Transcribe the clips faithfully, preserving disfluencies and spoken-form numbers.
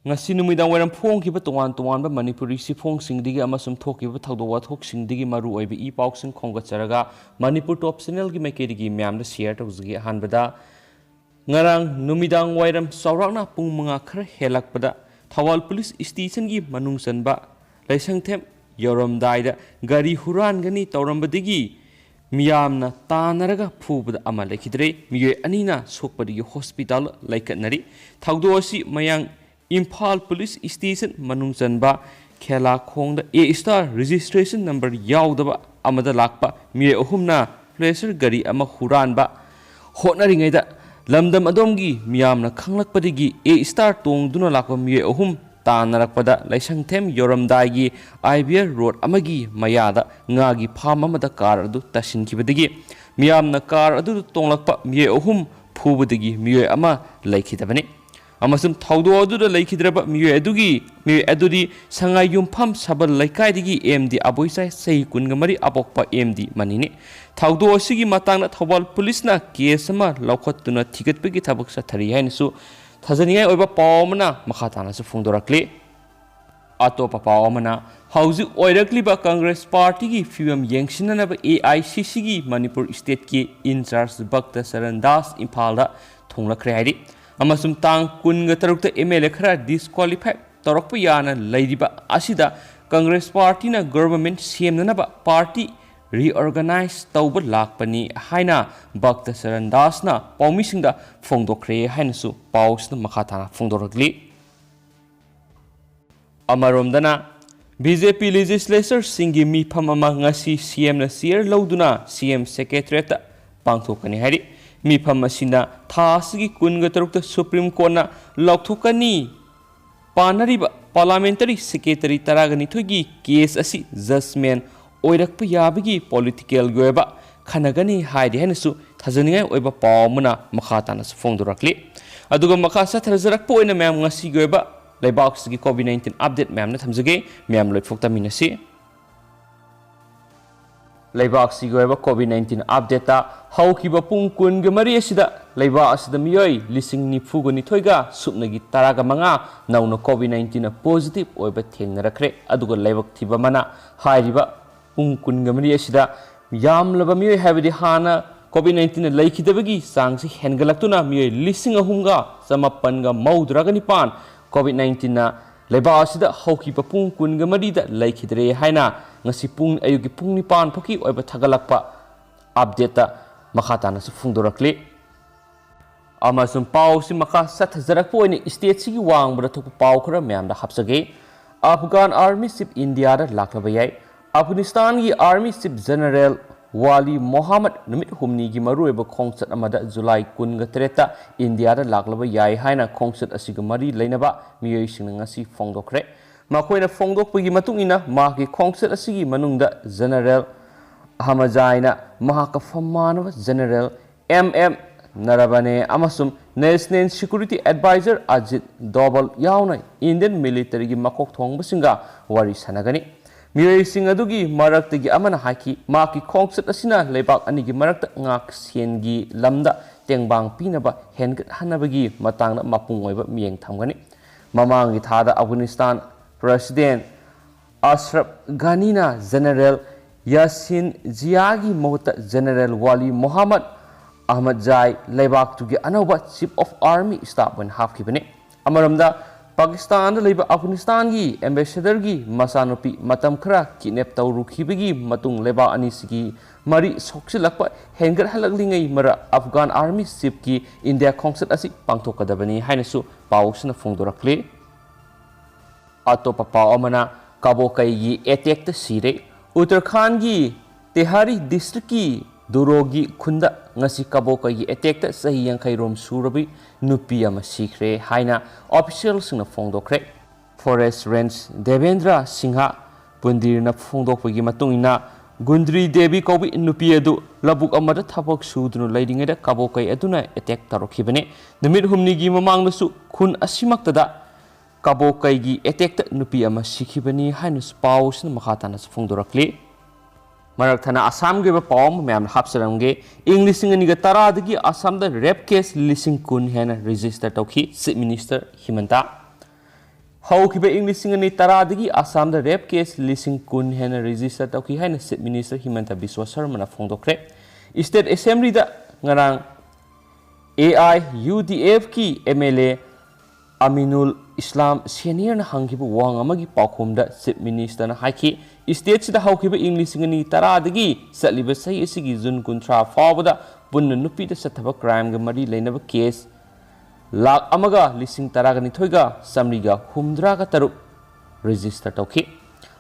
ꯉꯁꯤ ꯅꯨꯃꯤꯗꯥꯡ ꯋꯥꯏꯔꯝ ꯐꯣꯡꯈꯤꯕ ꯇꯣꯉꯥꯟ ꯇꯣꯉꯥꯟꯕ ꯃꯅꯤꯄꯨꯔꯤ ꯆꯦꯐꯣꯡꯁꯤꯡꯗꯒꯤ ꯑꯃꯁꯨꯡ ꯊꯣꯛꯈꯤꯕ ꯊꯧꯗꯣꯛ ꯋꯥꯊꯣꯛꯁꯤꯡꯗꯒꯤ ꯃꯔꯨꯑꯣꯏꯕ ꯏ ꯄꯥꯎꯁꯤꯡ ꯈꯣꯝꯒꯠꯆꯔꯒ ꯃꯅꯤꯄꯨꯔ ꯇꯣꯞ ꯆꯦꯅꯦꯜꯒꯤ ꯃꯥꯏꯀꯩꯗꯒꯤ ꯃꯌꯥꯝꯗ ꯁꯤꯌꯔ ꯇꯧꯖꯒꯦ꯫ ꯑꯍꯥꯟꯕꯗ, ꯉꯔꯥꯡ ꯅꯨꯃꯤꯗꯥꯡ ꯋꯥꯏꯔꯝ ꯆꯥꯎꯔꯥꯛꯅ ꯄꯨꯡ ꯃꯉꯥ ꯈꯔ ꯍꯦꯜꯂꯛꯄꯗ ꯊꯧꯕꯥꯜ ꯄꯨꯂꯤꯁ ꯁ꯭ꯇꯦꯁꯟꯒꯤ ꯃꯅꯨꯡ ꯆꯟꯕ ꯂꯥꯏꯁꯪꯊꯦꯝ ꯌꯧꯔꯝꯗꯥꯏꯗ ꯒꯥꯔꯤ ꯍꯨꯔꯥꯟꯒꯅꯤ ꯇꯧꯔꯝꯕꯗꯒꯤ ꯃꯤꯌꯥꯝꯅ ꯇꯥꯟꯅꯔꯒ ꯐꯨꯕꯗ ꯑꯃ ꯂꯩꯈꯤꯗ꯭ꯔꯦ꯫ ꯃꯤꯑꯣꯏ ꯑꯅꯤꯅ ꯁꯣꯛꯄꯗꯒꯤ ꯍꯣꯁꯄꯤꯇꯥꯜ ꯂꯩꯈꯠꯅꯔꯤ꯫ ꯊꯧꯗꯣꯛ ꯑꯁꯤ ꯃꯌꯥꯡ ꯏꯝꯐꯥꯜ ꯄꯨꯂꯤꯁ ꯁ꯭ꯇꯦꯁꯟ ꯃꯅꯨꯡ ꯆꯟꯕ ꯈꯦꯂꯥꯈꯣꯡꯗ A star registration number ꯌꯥꯎꯗꯕ ꯑꯃꯗ ꯂꯥꯛꯄ ꯃꯤꯑꯣꯏ ꯑꯍꯨꯝꯅ Pleasure ꯒꯥꯔꯤ ꯑꯃ ꯍꯨꯔꯥꯟꯕ ꯍꯣꯠꯅꯔꯤꯉꯩꯗ ꯂꯝꯗꯝ ꯑꯗꯣꯝꯒꯤ ꯃꯤꯌꯥꯝꯅ ꯈꯪꯂꯛꯄꯗꯒꯤ A star ꯇꯣꯡꯗꯨꯅ ꯂꯥꯛꯄ ꯃꯤꯑꯣꯏ ꯑꯍꯨꯝ ꯇꯥꯟꯅꯔꯛꯄꯗ ꯂꯥꯏꯁꯪꯊꯦꯝ ꯌꯧꯔꯝꯗꯥꯏꯒꯤ I B R road ꯑꯃꯒꯤ ꯃꯌꯥꯗ ꯉꯥꯒꯤ farm ꯑꯃꯗ car ꯑꯗꯨ ꯇꯥꯁꯤꯟꯈꯤꯕꯗꯒꯤ ꯃꯤꯌꯥꯝꯅ car ꯑꯗꯨꯗ ꯇꯣꯡꯂꯛꯄ ꯃꯤꯑꯣꯏ ꯑꯍꯨꯝ ꯐꯨꯕꯗꯒꯤ ꯃꯤꯑꯣꯏ ꯑꯃ ꯂꯩꯈꯤꯗꯕꯅꯤ꯫ ꯑꯃꯁꯨꯡ ꯊꯧꯗꯣꯛ ꯑꯗꯨꯗ ꯂꯩꯈꯤꯗ꯭ꯔꯕ ꯃꯤꯑꯣꯏ ꯑꯗꯨꯒꯤ, ꯃꯤꯑꯣꯏ ꯑꯗꯨꯗꯤ ꯁꯉꯥꯏ ꯌꯨꯝꯐꯝ ꯁꯕꯜ ꯂꯩꯀꯥꯏꯗꯒꯤ M D ꯑꯕꯣꯏꯆꯥꯏ, ꯆꯍꯤ ꯀꯨꯟꯒ ꯃꯔꯤ, ꯑꯄꯣꯛꯄ M D ꯃꯅꯤꯅꯤ꯫ ꯊꯧꯗꯣꯛ ꯑꯁꯤꯒꯤ ꯃꯇꯥꯡꯗ ꯊꯧꯕꯥꯜ ꯄꯨꯂꯤꯁꯅ case ꯑꯃ ꯂꯧꯈꯠꯇꯨꯅ ꯊꯤꯒꯠꯄꯒꯤ ꯊꯕꯛ ꯆꯠꯊꯔꯤ ꯍꯥꯏꯅꯁꯨ ꯊꯥꯖꯅꯤꯡꯉꯥꯏ ꯑꯣꯏꯕ ꯄꯥꯎ ꯑꯃꯅ ꯃꯈꯥ ꯇꯥꯅꯁꯨ ꯐꯣꯡꯗꯣꯔꯛꯂꯤ꯫ ꯑꯇꯣꯞꯄ ꯄꯥꯎ ꯑꯃꯅ, ꯍꯧꯖꯤꯛ ꯑꯣꯏꯔꯛꯂꯤꯕ ꯀꯪꯒ꯭ꯔꯦꯁ ꯄꯥꯔꯇꯤꯒꯤ ꯐꯤꯕꯝ ꯌꯦꯡꯁꯤꯟꯅꯅꯕ A I C Cꯒꯤ Manipur stateꯀꯤ in charge ꯚꯛꯇ Charan Das ꯏꯝꯐꯥꯜꯗ ꯊꯨꯡꯂꯛꯈ꯭ꯔꯦ ꯍꯥꯏꯔꯤ꯫ ꯑꯃꯁꯨꯡ ꯇꯥꯡ ꯀꯨꯟꯒ ꯇꯔꯨꯛꯇ M L A ꯈꯔ disqualify ꯇꯧꯔꯛꯄ ꯌꯥꯅ ꯂꯩꯔꯤꯕ ꯑꯁꯤꯗ ꯀꯪꯒ꯭ꯔꯦꯁ ꯄꯥꯔꯇꯤꯅ government ꯁꯦꯝꯅꯅꯕ party reorganize ꯇꯧꯕ ꯂꯥꯛꯄꯅꯤ ꯍꯥꯏꯅ ꯚꯛꯇ ꯆꯔꯟ ꯗꯥꯁꯅ ꯄꯥꯎꯃꯤꯁꯤꯡꯗ ꯐꯣꯡꯗꯣꯛꯈ꯭ꯔꯦ ꯍꯥꯏꯅꯁꯨ ꯄꯥꯎꯁꯤꯅ ꯃꯈꯥ ꯇꯥꯅ ꯐꯣꯡꯗꯣꯔꯛꯂꯤ꯫ ꯑꯃꯔꯣꯝꯗꯅ, B J P legislatorꯁꯤꯡꯒꯤ ꯃꯤꯐꯝ ꯑꯃ ꯉꯁꯤ C Mꯅ chair ꯂꯧꯗꯨꯅ C M Secretariatꯇ ꯄꯥꯡꯊꯣꯛꯀꯅꯤ ꯍꯥꯏꯔꯤ꯫ ꯃꯤꯐꯝ ꯑꯁꯤꯅ ꯊꯥ ꯑꯁꯤꯒꯤ ꯀꯨꯟꯒ ꯇꯔꯨꯛꯇ Supreme Courtꯅ ꯂꯥꯎꯊꯣꯛꯀꯅꯤ ꯄꯥꯟꯅꯔꯤꯕ parliamentary secretary ꯇꯔꯥꯒ ꯅꯤꯊꯣꯏꯒꯤ case ꯑꯁꯤ judgment ꯑꯣꯏꯔꯛꯄ ꯌꯥꯕꯒꯤ politicalꯒꯤ ꯑꯣꯏꯕ ꯈꯟꯅꯒꯅꯤ ꯍꯥꯏꯔꯤ ꯍꯥꯏꯅꯁꯨ ꯊꯥꯖꯅꯤꯡꯉꯥꯏ ꯑꯣꯏꯕ ꯄꯥꯎ ꯑꯃꯅ ꯃꯈꯥ ꯇꯥꯅꯁꯨ ꯐꯣꯡꯗꯣꯔꯛꯂꯤ꯫ ꯑꯗꯨꯒ ꯃꯈꯥ ꯆꯠꯊꯔꯖꯔꯛꯄ ꯑꯣꯏꯅ ꯃꯌꯥꯝ ꯉꯁꯤꯒꯤ ꯑꯣꯏꯕ ꯂꯩꯕꯥꯛꯁꯤꯒꯤ COVID nineteen update ꯃꯌꯥꯝꯅ ꯊꯝꯖꯒꯦ꯫ ꯃꯌꯥꯝ ꯂꯣꯏ ꯐꯣꯛꯇꯃꯤꯟꯅꯁꯤ꯫ ꯂꯩꯕꯥꯛꯁꯤꯒꯤ ꯑꯣꯏꯕ COVID nineteen updateꯇ ꯍꯧꯈꯤꯕ ꯄꯨꯡ ꯀꯨꯟꯒ ꯃꯔꯤ ꯑꯁꯤꯗ ꯂꯩꯕꯥꯛ ꯑꯁꯤꯗ ꯃꯤꯑꯣꯏ ꯂꯤꯁꯤꯡ ꯅꯤꯐꯨꯒ ꯅꯤꯊꯣꯏꯒ ꯁꯨꯞꯅꯒꯤ ꯇꯔꯥꯒ ꯃꯉꯥ ꯅꯧꯅ COVID nineteenꯅ positive ꯑꯣꯏꯕ ꯊꯦꯡꯅꯔꯛꯈ꯭ꯔꯦ꯫ ꯑꯗꯨꯒ ꯂꯥꯏꯕꯛ ꯊꯤꯕ ꯑꯃꯅ, ꯍꯥꯏꯔꯤꯕ ꯄꯨꯡ ꯀꯨꯟꯒ ꯃꯔꯤ ꯑꯁꯤꯗ ꯌꯥꯝꯂꯕ ꯃꯤꯑꯣꯏ, ꯍꯥꯏꯕꯗꯤ ꯍꯥꯟꯅ COVID nineteenꯅ ꯂꯩꯈꯤꯗꯕꯒꯤ ꯆꯥꯡꯁꯤ ꯍꯦꯟꯒꯠꯂꯛꯇꯨꯅ ꯃꯤꯑꯣꯏ ꯂꯤꯁꯤꯡ ꯑꯍꯨꯝꯒ ꯆꯃꯥꯄꯟꯒ ꯃꯧꯗ꯭ꯔꯥꯒ ꯅꯤꯄꯥꯟ COVID nineteenꯅ ꯂꯩꯕꯥꯛ ꯑꯁꯤꯗ ꯍꯧꯈꯤꯕ ꯄꯨꯡ ꯀꯨꯟꯒ ꯃꯔꯤꯗ ꯂꯩꯈꯤꯗ꯭ꯔꯦ ꯍꯥꯏꯅ ꯉꯁꯤ ꯄꯨꯡ, ꯑꯌꯨꯛꯀꯤ ꯄꯨꯡ ꯅꯤꯄꯥꯟ ꯐꯥꯎꯀꯤ ꯑꯣꯏꯕ ꯊꯥꯒꯠꯂꯛꯄ updateꯇ ꯃꯈꯥ ꯇꯥꯅꯁꯨ ꯐꯣꯡꯗꯣꯔꯛꯂꯤ꯫ ꯑꯃꯁꯨꯡ ꯄꯥꯎꯁꯤ ꯃꯈꯥ ꯆꯠꯊꯖꯔꯛꯄ ꯑꯣꯏꯅ stateꯁꯤꯒꯤ ꯋꯥꯡꯃꯗ ꯊꯣꯛꯄ ꯄꯥꯎ ꯈꯔ ꯃꯌꯥꯝꯗ ꯍꯥꯞꯆꯒꯦ꯫ ꯑꯐꯒꯥꯟ Army Chief ꯏꯟꯗꯤꯌꯥꯗ ꯂꯥꯛꯂꯕ ꯌꯥꯏ꯫ ꯑꯐꯒꯥꯅꯤꯁꯇꯥꯟꯒꯤ Army Chief General ꯋꯥꯂꯤ ꯃꯣꯍꯥꯃꯗ ꯅꯨꯃꯤꯠ ꯍꯨꯝꯅꯤꯒꯤ ꯃꯔꯨꯑꯣꯏꯕ ꯈꯣꯡꯆꯠ ꯑꯃꯗ ꯖꯨꯂꯥꯏ ꯀꯨꯟꯒ ꯇꯔꯦꯠꯇ ꯏꯟꯗꯤꯌꯥꯗ ꯂꯥꯛꯂꯕ ꯌꯥꯏ ꯍꯥꯏꯅ ꯈꯣꯡꯆꯠ ꯑꯁꯤꯒ ꯃꯔꯤ ꯂꯩꯅꯕ ꯃꯤꯑꯣꯏꯁꯤꯡꯅ ꯉꯁꯤ ꯐꯣꯡꯗꯣꯛꯈ꯭ꯔꯦ꯫ ꯃꯈꯣꯏꯅ ꯐꯣꯡꯗꯣꯛꯄꯒꯤ ꯃꯇꯨꯡ ꯏꯟꯅ, ꯃꯍꯥꯛꯀꯤ ꯈꯣꯡꯆꯠ ꯑꯁꯤꯒꯤ ꯃꯅꯨꯡꯗ General ꯑꯍꯃꯖꯥꯏꯅ ꯃꯍꯥꯛꯀ ꯐꯝꯃꯥꯟꯅꯕ General M M ꯅꯔꯕꯅꯦ ꯑꯃꯁꯨꯡ National Security Advisor ꯑꯖꯤꯠ ꯗꯣꯚꯜ ꯌꯥꯎꯅ Indian militaryꯒꯤ ꯃꯀꯣꯛ ꯊꯣꯡꯕꯁꯤꯡꯒ ꯋꯥꯔꯤ ꯁꯥꯟꯅꯒꯅꯤ꯫ ꯃꯤꯑꯣꯏꯁꯤꯡ ꯑꯗꯨꯒꯤ ꯃꯔꯛꯇꯒꯤ ꯑꯃꯅ ꯍꯥꯏꯈꯤ, ꯃꯍꯥꯛꯀꯤ ꯈꯣꯡꯆꯠ ꯑꯁꯤꯅ ꯂꯩꯕꯥꯛ ꯑꯅꯤꯒꯤ ꯃꯔꯛꯇ ꯉꯥꯛꯁꯦꯟꯒꯤ ꯂꯝꯗ ꯇꯦꯡꯕꯥꯡ ꯄꯤꯅꯕ ꯍꯦꯟꯒꯠꯍꯟꯅꯕꯒꯤ ꯃꯇꯥꯡꯗ ꯃꯄꯨꯡ ꯑꯣꯏꯕ ꯃꯤꯠꯌꯦꯡ ꯊꯝꯒꯅꯤ꯫ ꯃꯃꯥꯡꯒꯤ ꯊꯥꯗ ꯑꯐꯒꯥꯅꯤꯁꯇꯥꯟ President ꯑꯁꯔꯐ ꯘꯅꯤꯅ General ꯌꯥꯁꯤꯟ ꯖꯤꯌꯥꯒꯤ ꯃꯍꯨꯠꯇ General ꯋꯥꯂꯤ ꯃꯣꯍꯥꯃꯗ ꯑꯍꯃꯗ ꯖꯥꯏ ꯂꯩꯕꯥꯛꯇꯨꯒꯤ ꯑꯅꯧꯕ Chief of Army Staff ꯑꯣꯏꯅ ꯍꯥꯞꯈꯤꯕꯅꯤ꯫ ꯑꯃꯔꯣꯝꯗ, ꯄꯥꯀꯤꯁꯇꯥꯟꯗ ꯂꯩꯕ ꯑꯐꯒꯥꯅꯤꯁꯇꯥꯟꯒꯤ ambassadorꯒꯤ ꯃꯆꯥꯅꯨꯄꯤ ꯃꯇꯝ ꯈꯔ kidnap ꯇꯧꯔꯨꯈꯤꯕꯒꯤ ꯃꯇꯨꯡ ꯂꯩꯕꯥꯛ ꯑꯅꯤꯁꯤꯒꯤ ꯃꯔꯤ ꯁꯣꯛꯆꯤꯜꯂꯛꯄ ꯍꯦꯟꯒꯠꯍꯜꯂꯛꯂꯤꯉꯩ ꯃꯔꯛ ꯑꯐꯒꯥꯟ Army Chiefꯀꯤ ꯏꯟꯗꯤꯌꯥ ꯈꯣꯡꯆꯠ ꯑꯁꯤ ꯄꯥꯡꯊꯣꯛꯀꯗꯕꯅꯤ ꯍꯥꯏꯅꯁꯨ ꯄꯥꯎꯁꯤꯅ ꯐꯣꯡꯗꯣꯔꯛꯂꯤ꯫ ꯑꯇꯣꯞꯄ ꯄꯥꯎ ꯑꯃꯅ, ꯀꯕꯣꯀꯩꯒꯤ attackꯇ ꯁꯤꯔꯦ꯫ ꯎꯠꯇꯔꯈꯥꯟꯒꯤ ꯇꯦꯍꯥꯔꯤ districtꯀꯤ ꯗꯨꯔꯣꯒꯤ ꯈꯨꯟꯗ ꯉꯁꯤ ꯀꯕꯣꯀꯩꯒꯤ attackꯇ ꯆꯍꯤ ꯌꯥꯡꯈꯩ ꯔꯣꯝ ꯁꯨꯔꯕꯤ ꯅꯨꯄꯤ ꯑꯃ ꯁꯤꯈ꯭ꯔꯦ ꯍꯥꯏꯅ officialꯁꯤꯡꯅ ꯐꯣꯡꯗꯣꯛꯈ꯭ꯔꯦ꯫ Forest Ranger ꯗꯦꯕꯦꯟꯗ꯭ꯔ ꯁꯤꯡꯍ ꯄꯨꯟꯗꯤꯔꯅ ꯐꯣꯡꯗꯣꯛꯄꯒꯤ ꯃꯇꯨꯡ ꯏꯟꯅ, ꯒꯨꯟꯗ꯭ꯔꯤ ꯗꯦꯕꯤ ꯀꯧꯕꯤ ꯅꯨꯄꯤ ꯑꯗꯨ ꯂꯧꯕꯨꯛ ꯑꯃꯗ ꯊꯕꯛ ꯁꯨꯗꯨꯅ ꯂꯩꯔꯤꯉꯩꯗ ꯀꯕꯣꯀꯩ ꯑꯗꯨꯅ attack ꯇꯧꯔꯛꯈꯤꯕꯅꯤ꯫ ꯅꯨꯃꯤꯠ ꯍꯨꯝꯅꯤꯒꯤ ꯃꯃꯥꯡꯗꯁꯨ ꯈꯨꯟ ꯑꯁꯤꯃꯛꯇꯗ ꯀꯕꯣꯀꯩꯒꯤ attackꯇ ꯅꯨꯄꯤ ꯑꯃ ꯁꯤꯈꯤꯕꯅꯤ ꯍꯥꯏꯅꯁꯨ ꯄꯥꯎ ꯑꯁꯤꯅ ꯃꯈꯥ ꯇꯥꯅꯁꯨ ꯐꯣꯡꯗꯣꯔꯛꯂꯤ꯫ ꯃꯔꯛ ꯊꯠꯅ ꯑꯁꯥꯝꯒꯤ ꯑꯣꯏꯕ ꯄꯥꯎ ꯑꯃ ꯃꯌꯥꯝꯅ ꯍꯥꯞꯆꯔꯝꯒꯦ꯫ ꯏꯪ ꯂꯤꯁꯤꯡ ꯑꯅꯤꯒ ꯇꯔꯥꯗꯒꯤ ꯑꯁꯥꯝꯗ rape case ꯂꯤꯁꯤꯡ ꯀꯨꯟ ꯍꯦꯟꯅ register ꯇꯧꯈꯤ꯫ Chief Minister ꯍꯤꯃꯟꯇ꯫ ꯍꯧꯈꯤꯕ ꯏꯪ ꯂꯤꯁꯤꯡ ꯑꯅꯤ ꯇꯔꯥꯗꯒꯤ ꯑꯁꯥꯝꯗ rape case ꯂꯤꯁꯤꯡ ꯀꯨꯟ ꯍꯦꯟꯅ register ꯇꯧꯈꯤ ꯍꯥꯏꯅ Chief Minister ꯍꯤꯃꯟꯇ ꯕꯤꯁ꯭ꯋ ꯁꯔꯃꯅ ꯐꯣꯡꯗꯣꯛꯈ꯭ꯔꯦ꯫ State Assemblyꯗ ꯉꯔꯥꯡ A I U D Fꯀꯤ M L A ꯑꯃꯤꯅꯨꯜ ꯏꯁꯂꯥꯝ ꯁꯦꯅꯤꯌꯔꯅ ꯍꯪꯈꯤꯕ ꯋꯥꯍꯪ ꯑꯃꯒꯤ ꯄꯥꯎꯈꯨꯝꯗ Chief Ministerꯅ ꯍꯥꯏꯈꯤ, stateꯁꯤꯗ ꯍꯧꯈꯤꯕ ꯏꯪ ꯂꯤꯁꯤꯡ ꯑꯅꯤ ꯇꯔꯥꯗꯒꯤ ꯆꯠꯂꯤꯕ ꯆꯍꯤ ꯑꯁꯤꯒꯤ ꯖꯨꯟ ꯀꯨꯟꯊ꯭ꯔꯥ ꯐꯥꯎꯕꯗ ꯄꯨꯟꯅ ꯅꯨꯄꯤꯗ ꯆꯠꯊꯕ crimeꯒ ꯃꯔꯤ ꯂꯩꯅꯕ case ꯂꯥꯈ ꯑꯃꯒ ꯂꯤꯁꯤꯡ ꯇꯔꯥꯒ ꯅꯤꯊꯣꯏꯒ ꯆꯥꯃꯔꯤꯒ ꯍꯨꯝꯗ꯭ꯔꯥꯒ ꯇꯔꯨꯛ register ꯇꯧꯈꯤ꯫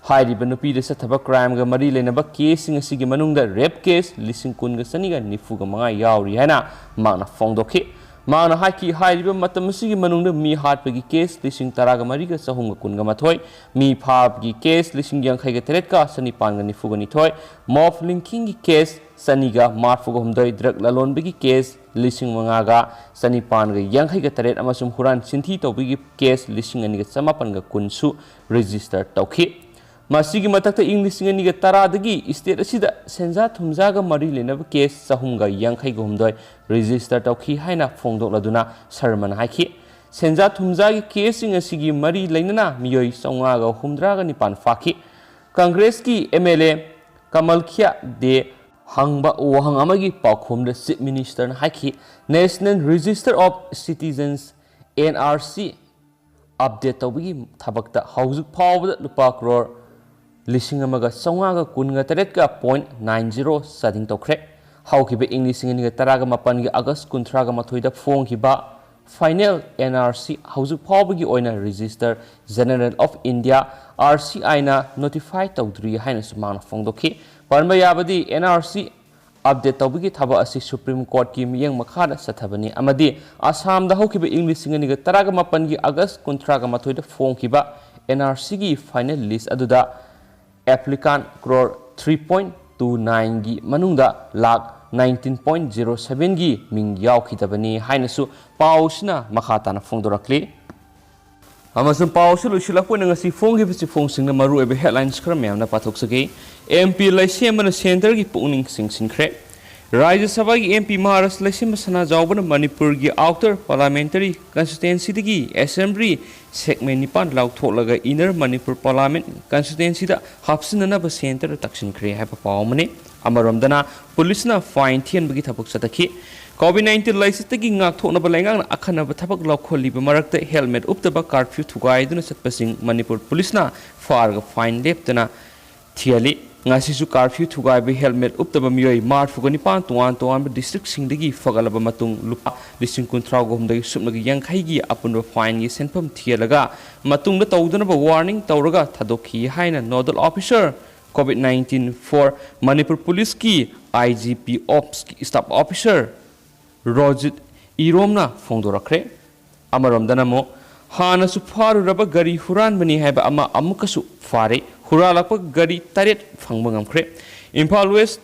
ꯍꯥꯏꯔꯤꯕ ꯅꯨꯄꯤꯗ ꯆꯠꯊꯕ crimeꯒ ꯃꯔꯤ ꯂꯩꯅꯕ caseꯁꯤꯡ ꯑꯁꯤꯒꯤ ꯃꯅꯨꯡꯗ rape case ꯂꯤꯁꯤꯡ ꯀꯨꯟꯒ ꯆꯅꯤꯒ ꯅꯤꯐꯨꯒ ꯃꯉꯥ ꯌꯥꯎꯔꯤ ꯍꯥꯏꯅ ꯃꯍꯥꯛꯅ ꯐꯣꯡꯗꯣꯛꯈꯤ꯫ ꯃꯍꯥꯛꯅ ꯍꯥꯏꯈꯤ, ꯍꯥꯏꯔꯤꯕ ꯃꯇꯝ ꯑꯁꯤꯒꯤ ꯃꯅꯨꯡꯗ ꯃꯤ ꯍꯥꯠꯄꯒꯤ case ꯂꯤꯁꯤꯡ ꯇꯔꯥꯒ ꯃꯔꯤꯒ ꯆꯍꯨꯝꯒ ꯀꯨꯟꯒ ꯃꯥꯊꯣꯏ, ꯃꯤ ꯐꯥꯕꯒꯤ case ꯂꯤꯁꯤꯡ ꯌꯥꯡꯈꯩꯒ ꯇꯔꯦꯠꯀ ꯆꯅꯤꯄꯥꯟꯒ ꯅꯤꯐꯨꯒ ꯅꯤꯊꯣꯏ, mob lynchingꯒꯤ case ꯆꯅꯤꯒ ꯃꯔꯤꯐꯨꯒ ꯍꯨꯝꯗꯣꯏ, drug ꯂꯂꯣꯟꯕꯒꯤ case ꯂꯤꯁꯤꯡ ꯃꯉꯥꯒ ꯆꯅꯤꯄꯥꯟꯒ ꯌꯥꯡꯈꯩꯒ ꯇꯔꯦꯠ ꯑꯃꯁꯨꯡ ꯍꯨꯔꯥꯟ ꯆꯤꯟꯊꯤ ꯇꯧꯕꯒꯤ case ꯂꯤꯁꯤꯡ ꯑꯅꯤꯒ ꯆꯃꯥꯄꯟꯒ ꯀꯨꯟꯁꯨ register ꯇꯧꯈꯤ꯫ ꯃꯁꯤꯒꯤ ꯃꯊꯛꯇ ꯏꯪ ꯂꯤꯁꯤꯡ ꯑꯅꯤꯒ ꯇꯔꯥꯗꯒꯤ state ꯑꯁꯤꯗ ꯁꯦꯟꯖꯥ ꯊꯨꯝꯖꯥꯒ ꯃꯔꯤ ꯂꯩꯅꯕ case ꯆꯍꯨꯝꯒ ꯌꯥꯡꯈꯩꯒ ꯍꯨꯝꯗꯣꯏ register ꯇꯧꯈꯤ ꯍꯥꯏꯅ ꯐꯣꯡꯗꯣꯛꯂꯗꯨꯅ ꯁꯔꯃꯅ ꯍꯥꯏꯈꯤ, ꯁꯦꯟꯖꯥ ꯊꯨꯝꯖꯥꯒꯤ caseꯁꯤꯡ ꯑꯁꯤꯒꯤ ꯃꯔꯤ ꯂꯩꯅꯅ ꯃꯤꯑꯣꯏ ꯆꯥꯃꯉꯥꯒ ꯍꯨꯝꯗ꯭ꯔꯥꯒ ꯅꯤꯄꯥꯟ ꯐꯥꯈꯤ꯫ Congressꯀꯤ M L A ꯀꯃꯜꯈ꯭ꯌꯥ ꯗꯦ ꯍꯪꯕ ꯋꯥꯍꯪ ꯑꯃꯒꯤ ꯄꯥꯎꯈꯨꯝꯗ Chief Ministerꯅ ꯍꯥꯏꯈꯤ, National Register of Citizens, N R C, update ꯇꯧꯕꯒꯤ ꯊꯕꯛꯇ ꯍꯧꯖꯤꯛ ꯐꯥꯎꯕꯗ ꯂꯨꯄꯥ ꯀ꯭ꯔꯣꯔ ꯂꯤꯁꯤꯡ ꯑꯃꯒ ꯆꯥꯃꯉꯥꯒ ꯀꯨꯟꯒ ꯇꯔꯦꯠꯀ point nine zero ꯆꯥꯗꯤꯡ ꯇꯧꯈ꯭ꯔꯦ꯫ ꯍꯧꯈꯤꯕ ꯏꯪ ꯂꯤꯁꯤꯡ ꯑꯅꯤꯒ ꯇꯔꯥꯒ ꯃꯥꯄꯟꯒꯤ August ꯀꯨꯟꯊ꯭ꯔꯥꯒ ꯃꯥꯊꯣꯏꯗ ꯐꯣꯡꯈꯤꯕ final N R C ꯍꯧꯖꯤꯛ ꯐꯥꯎꯕꯒꯤ ꯑꯣꯏꯅ Register General of India, R C I ꯅ notify ꯇꯧꯗ꯭ꯔꯤ ꯍꯥꯏꯅꯁꯨ ꯃꯍꯥꯛꯅ ꯐꯣꯡꯗꯣꯛꯈꯤ꯫ ꯄꯟꯕ ꯌꯥꯕꯗꯤ, N R C update ꯇꯧꯕꯒꯤ ꯊꯕꯛ ꯑꯁꯤ Supreme Courtꯀꯤ ꯃꯤꯠꯌꯦꯡ ꯃꯈꯥꯗ ꯆꯠꯊꯕꯅꯤ ꯑꯃꯗꯤ ꯑꯁꯥꯝꯗ ꯍꯧꯈꯤꯕ ꯏꯪ ꯂꯤꯁꯤꯡ ꯑꯅꯤꯒ ꯇꯔꯥꯒ ꯃꯥꯄꯟꯒꯤ August ꯀꯨꯟꯊ꯭ꯔꯥꯒ ꯃꯥꯊꯣꯏꯗ ꯐꯣꯡꯈꯤꯕ N R Cꯒꯤ final list ꯑꯗꯨꯗ applicant crore three point two nineꯒꯤ ꯃꯅꯨꯡꯗ ꯂꯥꯈ nineteen point zero sevenꯒꯤ ꯃꯤꯡ ꯌꯥꯎꯈꯤꯗꯕꯅꯤ ꯍꯥꯏꯅꯁꯨ ꯄꯥꯎꯁꯤꯅ ꯃꯈꯥ ꯇꯥꯅ ꯐꯣꯡꯗꯣꯔꯛꯂꯤ꯫ ꯑꯃꯁꯨꯡ ꯄꯥꯎꯁꯨ ꯂꯣꯏꯁꯤꯜꯂꯛꯄ ꯑꯣꯏꯅ ꯉꯁꯤ ꯐꯣꯡꯈꯤꯕ ꯆꯦꯐꯣꯡꯁꯤꯡꯅ ꯃꯔꯨꯑꯣꯏꯕ headlines ꯈꯔ ꯃꯌꯥꯝꯅ ꯄꯥꯊꯣꯛꯆꯒꯦ꯫ MP ꯂꯩꯁꯦꯝꯕꯅ centreꯒꯤ ꯄꯨꯛꯅꯤꯡ ꯆꯤꯡꯁꯤꯟꯈ꯭ꯔꯦ꯫ ꯔꯥꯖ꯭ꯌ ꯁꯚꯥꯒꯤ MP ꯃꯍꯥꯔꯥꯖ ꯂꯩꯁꯦꯝꯕ ꯁꯅꯥꯖꯥꯎꯕꯅ ꯃꯅꯤꯄꯨꯔꯒꯤ Outer Parliamentary Constituencyꯗꯒꯤ Assembly segment ꯅꯤꯄꯥꯟ ꯂꯧꯊꯣꯛꯂꯒ Inner Manipur Parliament Constituencyꯗ ꯍꯥꯞꯆꯤꯟꯅꯅꯕ centre ꯇꯛꯁꯤꯟꯈ꯭ꯔꯦ ꯍꯥꯏꯕ ꯄꯥꯎ ꯑꯃꯅꯤ꯫ ꯑꯃꯔꯣꯝꯗꯅ ꯄꯨꯂꯤꯁꯅ fine ꯊꯤꯍꯟꯕꯒꯤ ꯊꯕꯛ ꯆꯠꯊꯈꯤ꯫ COVID nineteen ꯂꯥꯏꯆꯠꯇꯒꯤ ꯉꯥꯛꯊꯣꯛꯅꯕ ꯂꯩꯉꯥꯛꯅ ꯑꯈꯟꯅꯕ ꯊꯕꯛ ꯂꯧꯈꯠꯂꯤꯕ ꯃꯔꯛꯇ helmet ꯎꯞꯇꯕ, curfew ꯊꯨꯒꯥꯏꯗꯨꯅ ꯆꯠꯄꯁꯤꯡ ꯃꯅꯤꯄꯨꯔ ꯄꯨꯂꯤꯁꯅ ꯐꯥꯔꯒ fine ꯂꯦꯞꯇꯅ ꯊꯤꯍꯜꯂꯤ꯫ ꯉꯁꯤꯁꯨ curfew ꯊꯨꯒꯥꯏꯕ, helmet ꯎꯞꯇꯕ ꯃꯤꯑꯣꯏ ꯃꯔꯤꯐꯨꯒ ꯅꯤꯄꯥꯟ ꯇꯣꯉꯥꯟ ꯇꯣꯉꯥꯟꯕ districtꯁꯤꯡꯗꯒꯤ ꯐꯒꯠꯂꯕ ꯃꯇꯨꯡ ꯂꯨꯄꯥ ꯂꯤꯁꯤꯡ ꯀꯨꯟꯊ꯭ꯔꯥ ꯍꯨꯝꯗꯣꯏꯒꯤ ꯁꯨꯞꯅꯒꯤ ꯌꯥꯡꯈꯩꯒꯤ ꯑꯄꯨꯟꯕ fineꯒꯤ ꯁꯦꯟꯐꯝ ꯊꯤꯍꯜꯂꯒ ꯃꯇꯨꯡꯗ ꯇꯧꯗꯅꯕ warning ꯇꯧꯔꯒ ꯊꯥꯗꯣꯛꯈꯤ ꯍꯥꯏꯅ nodal officer COVID nineteen for Manipur ꯄꯨꯂꯤꯁꯀꯤ IGP Opsꯀꯤ staff officer ꯔꯣꯖꯤꯠ ꯏꯔꯣꯝꯅ ꯐꯣꯡꯗꯣꯔꯛꯈ꯭ꯔꯦ꯫ ꯑꯃꯔꯣꯝꯗꯅ ꯑꯃꯨꯛ ꯍꯥꯟꯅꯁꯨ ꯐꯥꯔꯨꯔꯕ ꯒꯥꯔꯤ ꯍꯨꯔꯥꯟꯕꯅꯤ ꯍꯥꯏꯕ ꯑꯃ ꯑꯃꯨꯛꯀꯁꯨ ꯐꯥꯔꯦ꯫ ꯍꯨꯔꯥꯜꯂꯛꯄ ꯒꯥꯔꯤ ꯇꯔꯦꯠ ꯐꯪꯕ ꯉꯝꯈ꯭ꯔꯦ꯫ Imphal West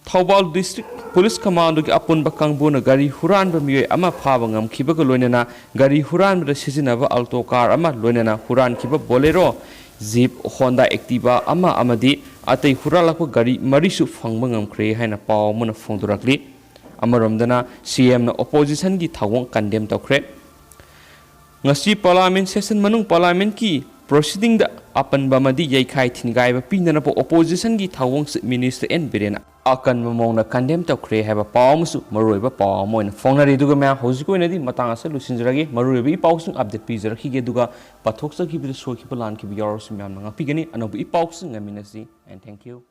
Thoubal District Police Commandoꯒꯤ ꯑꯄꯨꯟꯕ ꯀꯥꯡꯕꯨꯅ ꯒꯥꯔꯤ ꯍꯨꯔꯥꯟꯕ ꯃꯤꯑꯣꯏ ꯑꯃ ꯐꯥꯕ ꯉꯝꯈꯤꯕꯒ ꯂꯣꯏꯅꯅ ꯒꯥꯔꯤ ꯍꯨꯔꯥꯟꯕꯗ ꯁꯤꯖꯤꯟꯅꯕ Alto car ꯑꯃ, ꯂꯣꯏꯅꯅ ꯍꯨꯔꯥꯟꯈꯤꯕ Bolero, Jeep, Honda Activa ꯑꯃ ꯑꯃꯗꯤ ꯑꯇꯩ ꯍꯨꯔꯥꯜꯂꯛꯄ ꯒꯥꯔꯤ ꯃꯔꯤꯁꯨ ꯐꯪꯕ ꯉꯝꯈ꯭ꯔꯦ ꯍꯥꯏꯅ ꯄꯥꯎ ꯑꯃꯅ ꯐꯣꯡꯗꯣꯔꯛꯂꯤ꯫ ꯑꯃꯔꯣꯝꯗꯅ CMꯅ oppositionꯒꯤ ꯊꯧꯑꯣꯡ condemn ꯇꯧꯈ꯭ꯔꯦ꯫ ꯉꯁꯤ Parliament session ꯃꯅꯨꯡ Parliamentꯀꯤ proceedingꯗ ꯑꯄꯟꯕ ꯑꯃꯗꯤ ꯌꯩꯈꯥꯏ ꯊꯤꯟꯒꯥꯏꯕ ꯄꯤꯅꯅꯕ oppositionꯒꯤ ꯊꯧꯑꯣꯡꯁꯤ Minister N ꯕꯤꯔꯦꯟꯅ ꯑꯀꯟꯕ ꯃꯑꯣꯡꯗ condemn ꯇꯧꯈ꯭ꯔꯦ ꯍꯥꯏꯕ ꯄꯥꯎ ꯑꯃꯁꯨ ꯃꯔꯨꯑꯣꯏꯕ ꯄꯥꯎ ꯑꯃ ꯑꯣꯏꯅ ꯐꯣꯡꯅꯔꯤ꯫ ꯑꯗꯨꯒ ꯃꯌꯥꯝ, ꯍꯧꯖꯤꯛꯀꯤ ꯑꯣꯏꯅꯗꯤ ꯃꯇꯥꯡ ꯑꯁꯤꯗ ꯂꯣꯏꯁꯤꯟꯖꯔꯒꯦ꯫ ꯃꯔꯨꯑꯣꯏꯕ ꯏ ꯄꯥꯎꯁꯤꯡ update ꯄꯤꯖꯔꯛꯈꯤꯒꯦ꯫ ꯑꯗꯨꯒ ꯄꯥꯊꯣꯛꯆꯈꯤꯕꯗ ꯁꯣꯏꯈꯤꯕ ꯂꯥꯟꯈꯤꯕ ꯌꯥꯎꯔꯁꯨ ꯃꯌꯥꯝꯅ ꯉꯥꯛꯄꯤꯒꯅꯤ꯫ ꯑꯅꯧꯕ ꯏ ꯄꯥꯎꯁꯤꯡ ꯉꯥꯏꯃꯤꯟꯅꯁꯤ, and thank you꯫